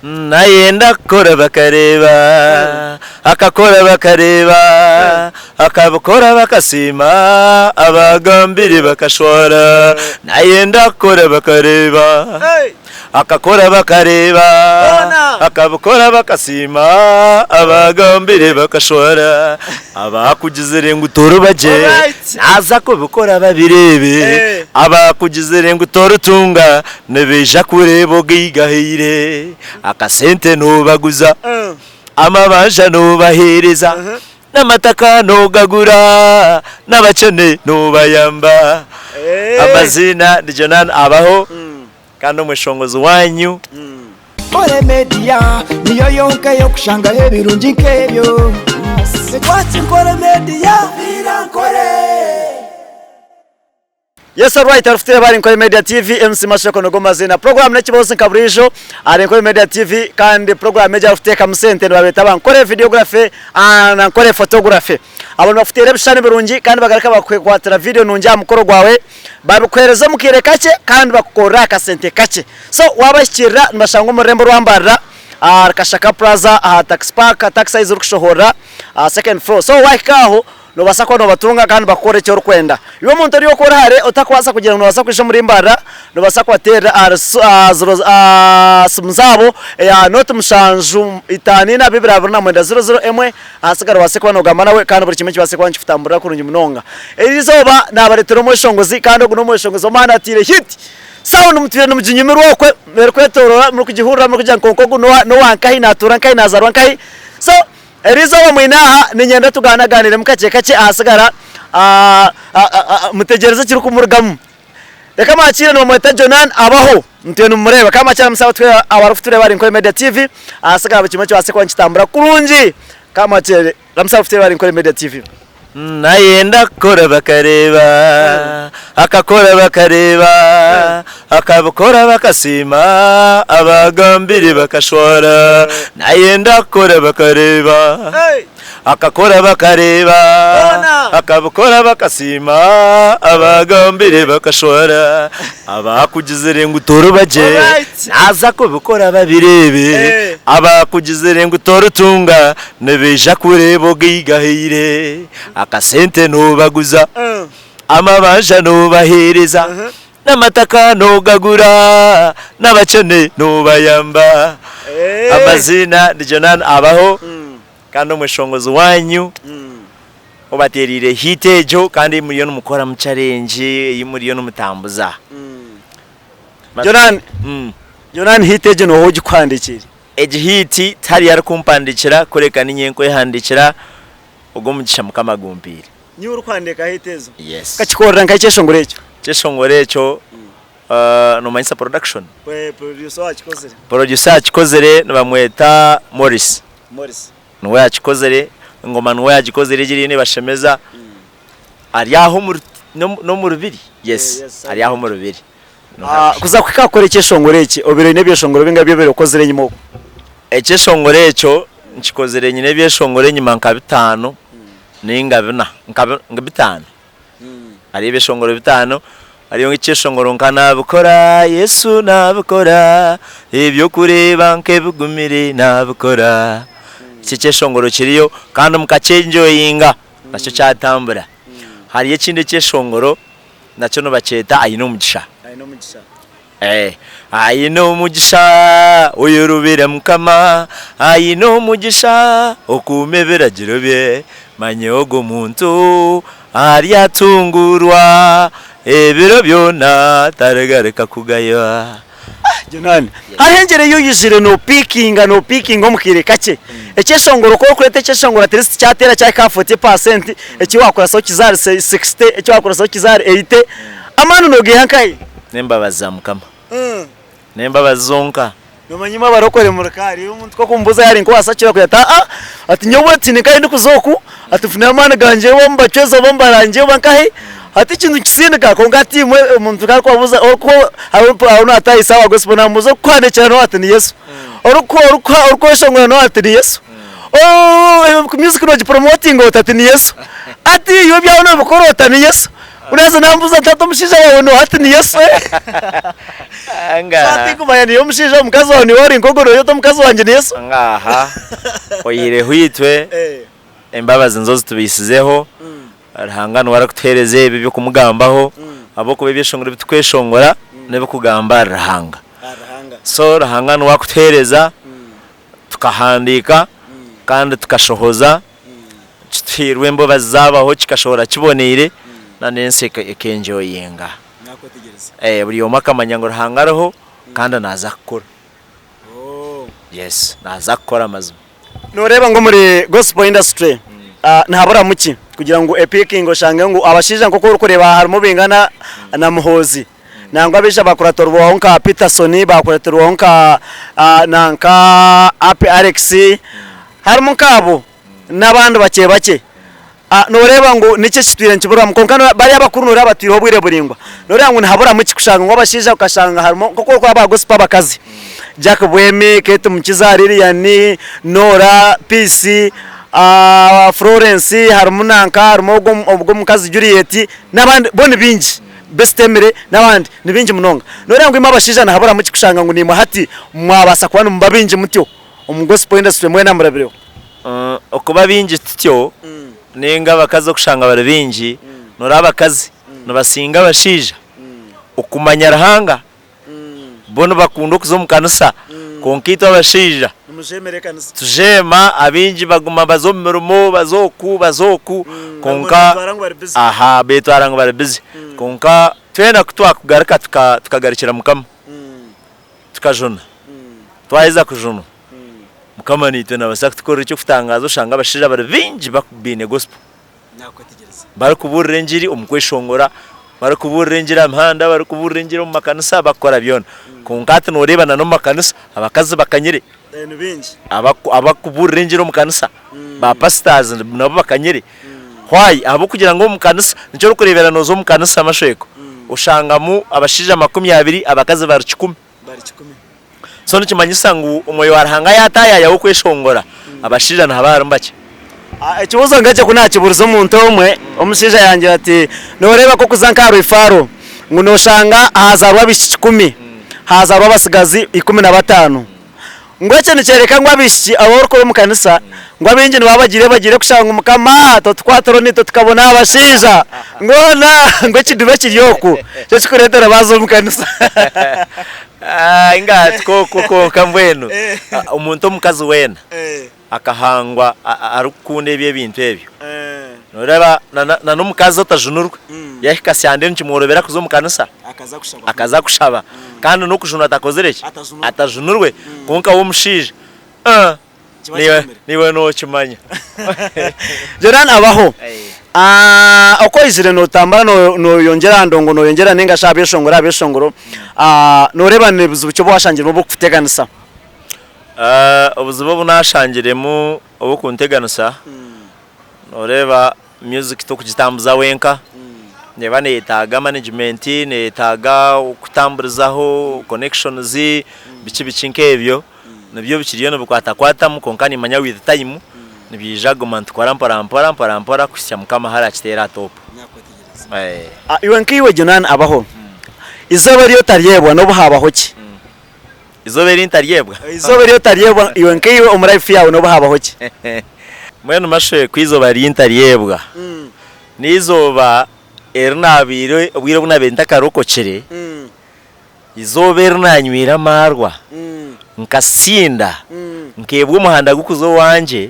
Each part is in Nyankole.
Nayenda kukora bakareeba, akakora bakareeba, akabikora bakasiima, abagambire bakashwara. Nayenda kukora bakareeba, akakora bakareeba, akabikora bakasiima, abagambire bakashwara. Abakugizire ngu toribagye, naza kubikora babireebe. Abakugizire ngu toritunga, Nibaija kureeba ogaigahaire, akasente noobaguza, amabanja noobaheereza, n'amataka noogagura, n'abakyene noobayamba. Amaziina ni Jonan Abaho kandi omweshongozi waanyu. Nkore Media niyo yonka ey'okushangaho ebirungi nk'ebyo. Watch Nkore Media. Nkore. Yes alright arufutire bari Nkore Media TV MC Masheko nigo mazina program nekiboozi nka burijo ahari Nkore Media TV kandi program egi arikuteekamu sente nibabeeta aba Nkore Videography na Nkore Photography abo nibakuteera ebishushani birungi kandi bagaruka bakukwatira video nungi aha mukoro gwawe babikuheereza omu kaire kakye kandi bakukorera aha kasente kakye so waabahikirira nibashangwa omu rurembo rwa Mbarara ahari Kashaka Plaza aha Taxi Park taxi ahu zirikushohorera aha second floor so waahika aho Noobaasa kuba noobatunga kandi bakukorera eki orikwenda. Iwe omuntu ori okwo ori hare otarikubaasa kugira ngu noobaasa kwija omuri Mbarara, noobaasa kubateerera ahari aha simu zaabo eya nooti mushanju itaano ina bibiri 29 ziro emwe ahasigara obaase kuba noogamba nawe kandi buri kimwe kibaase kuba nikikutamburira kurungi munonga. Eri izooba naabareetera omweshongozi kandi ogu n'omweshongozi w'amaani ataire hit sound mutwire nimuginyumirwa okwe erikwetooroora murikugihurira murikugira ngu kwonka ogu n'owa nkahi naatuura nkahi naazaarwa nkahi so Erizooba mwine aha, niinyenda tugaanaganiremu kakye kakye ahasigara mutegyereze ekirikumurugamu. Reka mwakiire nibamweta Jonan Abaho, mutwire nimumureeba. Kandi mwakiire musabe twe abarikutureeba ahari Nkore Media TV, ahasigara buri kimwe kibaase kuba nikitambura kurungi. Kandi mwakiire Ramusa abarikutureeba ahari Nkore Media TV. Nayenda kukora bakareeba, akakora bakareeba, akabikora bakasiima, abagambire bakashwara. Nayenda kukora bakareeba, akakora bakareeba, akabikora bakasiima, abagambire bakashwara. Abakugizire ngu toribagye, naza kubikora babireebe, abakugizire ngu toritunga, Nibaija kureeba ogaigahaire, akasente noobaguza, amabanja noobaheereza, n'amataka noogagura, n'abakyene noobayamba. Amaziina ni Jonan Abaho kandi omweshongozi waanyu obateereire hit egyo kandi ei muriyo nimukoramu challenge ei muriyo nimutambuza. Jonan, Jonan hit egyo nooha ogikuhandiikiire? Egi hiiti tihariyo arikumpandiikira kureka niinye nkwehandiikira, ogwo omugisha Mukama agumpaire. Niiwe orikuhandiika hiiti ezo? Yes. Okakikorera nkahi ekyeshongoro ekyo? Ekyeshongoro ekyo noomanyisa production? Producer owaakikozire? Producer owaakikozire nibamweta Morris. Morris. Niwe yaakikozire, engoma niwe yaagikozire egi eriyo neebashemeza. Ari aho omu n'omu Rubiri? Yes, ari aho omu Rubiri. Kuza kuhika aha kukora ekyeshongoro eki, obaire oine ebyeshongoro bingahi ebi obaire okozire enyima okwo? Ekyeshongoro ekyo nkikozire nyine ebyeshongoro enyima nka bitaano ninga bina, nka bitaano. Hariyo ebyeshongoro bitaano, hariyo ekyeshongoro nka nabikora Yesu nabikora, eby'okureeba nk'ebigumire nabikora. Ekyo ekyeshongoro kiriyo kandi mukakyenjoyinga nakyo kyatambura. Hariyo ekindi ekyeshongoro. Nakyo nibakyeta Aine Omugisha. Aine omugisha oyorobera Mukama, aine omugisha okuuma ebiragiro bye, manya ogwo muntu aryatunguurwa ebiro byona tarigaruka kugaywa. Jonani, hariho engyero ei oijire nopiikinga nopiikinga omu kaire kakye. Ekyeshongoro ku orikureeta ekyeshongoro at least kyateera kyahika aha forty percent, eki waakurasaho kize ahari sixty, eki waakurasaho kize ahari eighty, amaani noogaiha nkahi? N'embabazi za Mukama. N'embabazi zonka. Noomanya imwe abarokore muri ka hariyo omuntu ku arikumubuuza yaaba ari nk'owaasakira akugira ati aa ati nyowe tihaine nkahi ndikuza oku, ati nfunire amaani gangye oba omu bacwezi oba omu barangi oba nkahi, hati ekintu nikisindika kwonka hati imwe omuntu ku arikubabuuza orikuha hariho naatahisa aba gospel naamubuuza orikukuhandiikira n'oha ati ni Yesu, orikweshongora n'oha ati ni Yesu, music noogipromotinga ota ati ni Yesu, hati iwe ebyawe noobikora ota ni Yesu. Naaza nambuuza nti hati omushaija waawe nooha ati ni Yesu. Ngaha. Tinkumanya niiwe omushaija omukazi waawe niiwe ori nk'ogwo nooyeta omukazi wangye ni Yesu. Ngaha. Oihireho itwe embabazi nizo zitubaisizeho. Ruhanga niwe arikutuheereza ebi eby'okumugambaho ahabw'okuba ebyeshongoro ebi turikweshongora n'ebirikugamba ahari Ruhanga. So Ruhanga niwe arikutuheereza tukahandiika kandi tukashohoza kituhairwe embabazi zaabaho kikashohora kiboneire n'ensi eka enjoyinga. Buri omwe akamanya ngu Ruhanga ariho kandi naaza kukora. Yes, naaza kukora mazima. Nooreeba ngu omuri gospel industry nihaburamu ki kugira ngu epikinge oshange ngu abashaija nk'oku orikureeba harimu Bingana na Muhoozi nangwa abaija bakuratirwaho nka Peterson bakuratirwaho nka nanka Happy Alex harimu nk'abo n'abandi bakye bakye. Nooreeba ngu niki ekitwire nikiburamu? Kwonka bariya abakuru nooreeba batwireho obwire buraingwa. Nooreeba ngu nihaburamu ki kushanga ngu abashaija okashanga harimu nk'oku orikureeba aba gospel abakazi, Jack Bwemi, Kate Mukiza, Lilian, Norah, Peace, Florence, harimu nanka harimu ogwo ogwo omukazi Juliet n'abandi bo ni baingi, Best Emily n'abandi ni baingi munonga. Nooreeba ngu imwe abashaija nihaburamu ki kushanga ngu naimwe hati mwabaasa kuba nimuba baingi mutyo omu gospel industry mwena murabireho? Okuba baingi tutyo ninga abakazi okushanga bari baingi, noreeba abakazi nibasinga abashaija okumanya Ruhanga. Bo nibakunda okuza omu kanisa kwonka itwe abashaija tujeema, abaingi baguma baza omu mirimo baza oku baza oku kwonka aha betwara ngu bari busy kwonka twena ku twakugaruka tukagarukira Mukama tukajuna, twaheza kujunwa. Mukama naitwe nabaasa kutukorera eky'okutangaaza oshange abashaija bari baingi baine gospel barikubuurira engiri omu kweshongora, barikubuurira engiri aha mihanda, barikubuurira engiri omu makanisa barikukora byona. Kwonka hati nooreeba na n'omu makanisa abakazi bakanyire abarikubuurira engiri omu kanisa ba pastors nabo bakanyire. Why? Ahabw'okugira ngu omu kanisa nikyo orikureebera nooza omu kanisa mashweko oshangamu abashaija 20 abakazi bari kikumi. So nikimanyisa ngu Omwoyo wa Ruhanga yaataayaaya w'okweshongora, abashaija nihaba harimu bakye. Ekibuuzo nk'ekyo ku naakibuurize omuntu omwe, omushaija yangira ati, Nooreeba ku okuza nka Rwifaro, ngu nooshanga haazaarwa abaishiki kikumi, haazaarwa abatsigazi 15. Ngu ekyo nikyoreka ngu abaishiki abu orikukora omu kanisa, ngu abaingi nibaba bagiire bagiire kushaba ngu Mukama totukwatira naitwe tukabona aha bashaija, ngu hoona ngu ekidiba kiri oku, nikyo kirikureetera baaza omu kanisa. Inga tikwo kwonka mbwenu omuntu omukazi weena akahangwa arikukunda ebyo ebintu ebyo. Noreeba na n'omukazi otajunirwe yahika Sande nikimworobera kuza omu kanisa akaza kushaba kandi n'okujunwa atakozire ki? Atajunirwe. Kwonka we omushaija Naiwe nokimanya. Jordan abaho. Oku oizire notambura noyongyera aha ndongo noyongyera ninga shi aha byeshongoro aha byeshongoro, noreeba ni buzibu ki obu washangiremu oburikukuteganisa? Obuzibu obu nashangiremu obukunteganisa, noreeba Music tokugitambuza wenka, neeba neyetaaga management, neyetaaga okutamburizaho, connections, biki biki nk'ebyo, nibyo bikiriyo nibikwatakwatamu kwonka nimanya with time nibyija kuguma nitukora mpora mpora mpora mpora kuhitsya Mukama ahu arakiteere aha top. Iwe nkaiwe Jonan abaho, eizooba eri otaryebwa n'obu haabaho ki? Eizooba eri ntaryebwa? Eizooba eri otaryebwa iwe nkaiwe omu life yaawe n'obu haabaho ki? Mbwenu Mashwe ku eizooba ri ntaryebwa, n'eizooba eri naabaire obwire obu naabaire ntakarokokire, eizooba eri naanywire amaarwa nkasinda, nkeebwa omuhanda gurikuza owangye,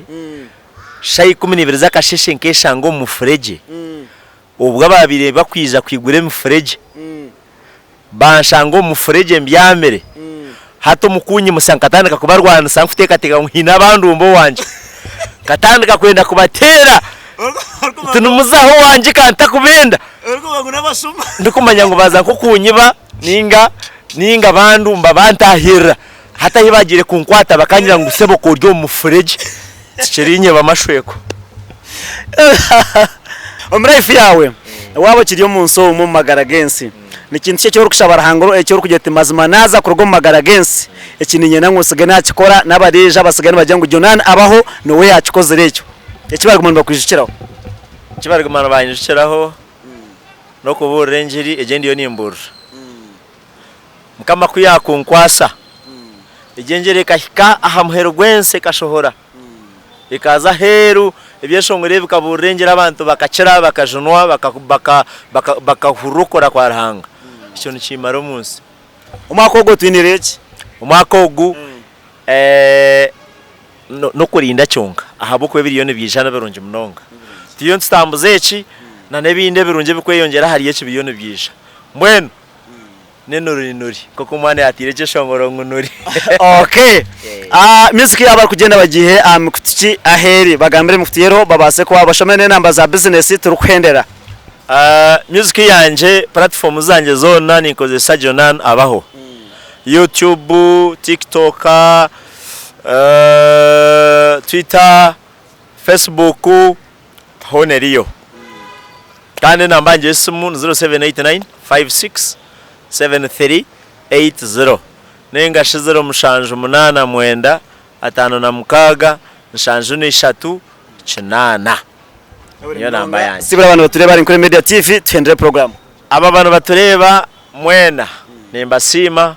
shaaha 12 z'akasheeshe nkeeshanga omu mufuregye, obwo abaabaire bakwija kwigura emifuregye Banshanga omu mufuregye mbyamire. Hati omu kunyimutsya nkatandika kubarwanisa nkuteekateeka ngu haine abandumba owangye. Nkatandika kwenda kubateera nti nimuze aha owangye ka ntakubenda. Ndikumanya ngu baaza nk'okunyiba ninga ninga bandumba bantaahirira. Hati ahi baagiire kunkwata bakangira ngu sebo ka ori omu mufuregye. Tikiriinyeba mashweko. Omu life yaawe waaba okiri omu nsi omu omu magara g'ensi, ni kintu ki eki orikushaba Ruhanga eki orikugira oti mazima naaza kuruga omu magara g'ensi eki niinyenda ngu ntsige naakikora n'abariija basigare nibagira ngu Jonan abaho niwe yaakikozire ekyo? Eki bariguma nibakwijukiraho. Eki bariguma nibanyijukiraho. N'okubuurira engiri egi ndiyo nimbuurira. Mukama ku yaakunkwasa, egyo engyero ekahika aha muheru gw'ensi ekashohora, ekaza aheeru, ebyeshongoro ebi bikabuurira engyero abantu bakakira, bakajunwa, bakahurira okukora kwa Ruhanga. Ekyo nikiimara omu nsi. Omwaka ogu otwiniire ki? Omwaka ogu n'okurinda kyonka ahabw'okuba ebiriyo nibiija nibirungi munonga. Turiyo nitutambuza eki na n'ebindi ebirungi ebirikweyongyera ahari eki biriyo nibiija. Mbwenu n'enuri nuri nk'oku omwana yaataire ekyeshongoro ngu nuri. Okay. Ah, music yaabo barikugyenda bagiihe aha mikutu ki ahu eri? Bagambire emikutu ei eriho babaase kuba bashome n'enamba za bizinesi turikuhendera. Ah, music yangye platform zangye zoona ninkozesa Jonan Abaho. YouTube, TikTok, Twitter, Facebook hoona eriyo. Kandi enamba yangye y'esimu ni 0789 56 73 80 nainga shi 0789 56 73 8. Niyo namba yangye. Sibura abantu batureeba ahari Nkore Media TV tuhendere puroguramu. Abo abantu batureeba mwena nimbasiima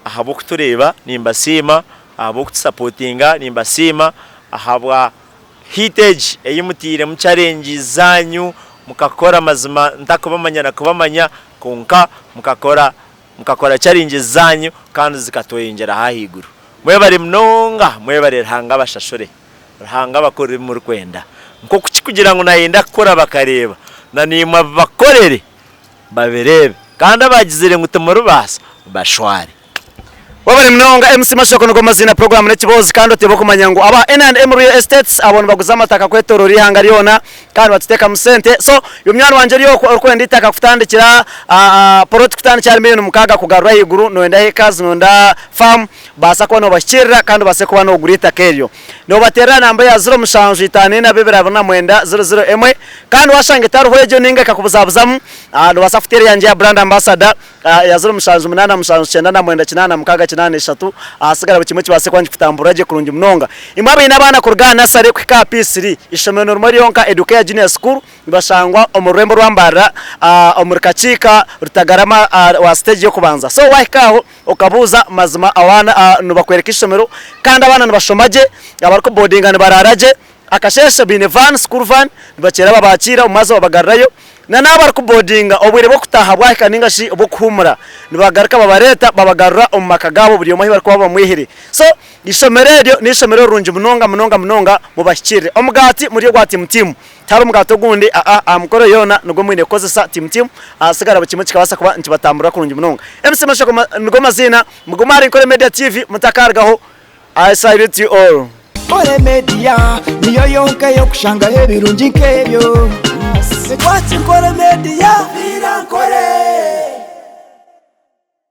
ahabw'okutureeba, nimbasiima ahabw'okutusapotinga, nimbasiima ahabwa hit egi ei mutairemu challenge zaanyu mukakora mazima ntakubamanya na kubamanya kwonka mukakora mukakora challenge zaanyu kandi zikatweyongyeraho ahaiguru. Mwebare munonga mwebare Ruhanga abashashure. Ruhanga abakorere ebi murikwenda. Nk'oku kikugira ngu nayenda kukora bakareeba, na naimwe abibakorere babireebe. Kandi abagizire ngu timuribaasa, bashware. Webare munonga MC Mashoko nigo maziina puroguramu n'ekiboozi kandi oteebe okumanya ngu aba N&M Real Estates abo nibaguza amataka kwetorora eihanga ryona kandi batutekamu sente so iwe munywani wangye ori okwo orikwenda eitaka kutandikira poloti kutandikira ahari miriyoni mukaaga kugarura ahaiguru noyenda hectares noyenda farm Baasa kuba noobahikiirira kandi obaase kuba noogura eitaka eryo. Noobateerera aha namba ya ziro mushanju itaano ina bibiri abiri na mwenda ziro ziro emwe. Kandi waashanga etariho egyo nainga ekakubuzabuzamu, noobaasa kuteera eyangye eya Brand Ambassador eya ziro mushanju munaana mushanju kyenda na mwenda kinaana mukaaga kinaana ishatu. Ahasigara buri kimwe kibaase kuba nikikutamburira gye kurungi munonga. Imwe abaine abaana kuruga aha nasare kuhika aha P3, eishomero nirimwe ryonka, Educare Junior School, Nibashangwa omu rurembo rwa Mbarara omuri Kakiika Rutagarama aha siteegi y'okubanza. So waahika aho okabuuza mazima abaana nibakworeka eishomero kandi abaana nibashoma gye, abarikubodinga nibaraara gye, akasheeshe baine van, school van, nibakyera babakiira omu mwazyo babagarurayo. Na n'abo abarikubodinga obwire bw'okutaaha bwahika nainga shi obw'okuhuumura nibagaruka babareeta babagarura omu maka gaabo buri omwe ahu barikuba bamwihire. So eishomero eryo n'eishomero rirungi munonga munonga munonga mubahikiirire. Omugaati murye ogwa tiimu tiimu. Tihariho omugaati ogundi aa aha mukoro yoona nigwo mwine kukozesa tiimu tiimu ahasigara buri kimwe kikabaasa kuba nikibatamburira kurungi munonga. MC Mashako nigo maziina mugume ahari Nkore Media TV mutakarugaho I salute you all. Nkore Media niyo yonka ey'okushangaho ebirungi nk'ebyo. Twaki Nkore Media. Nkore.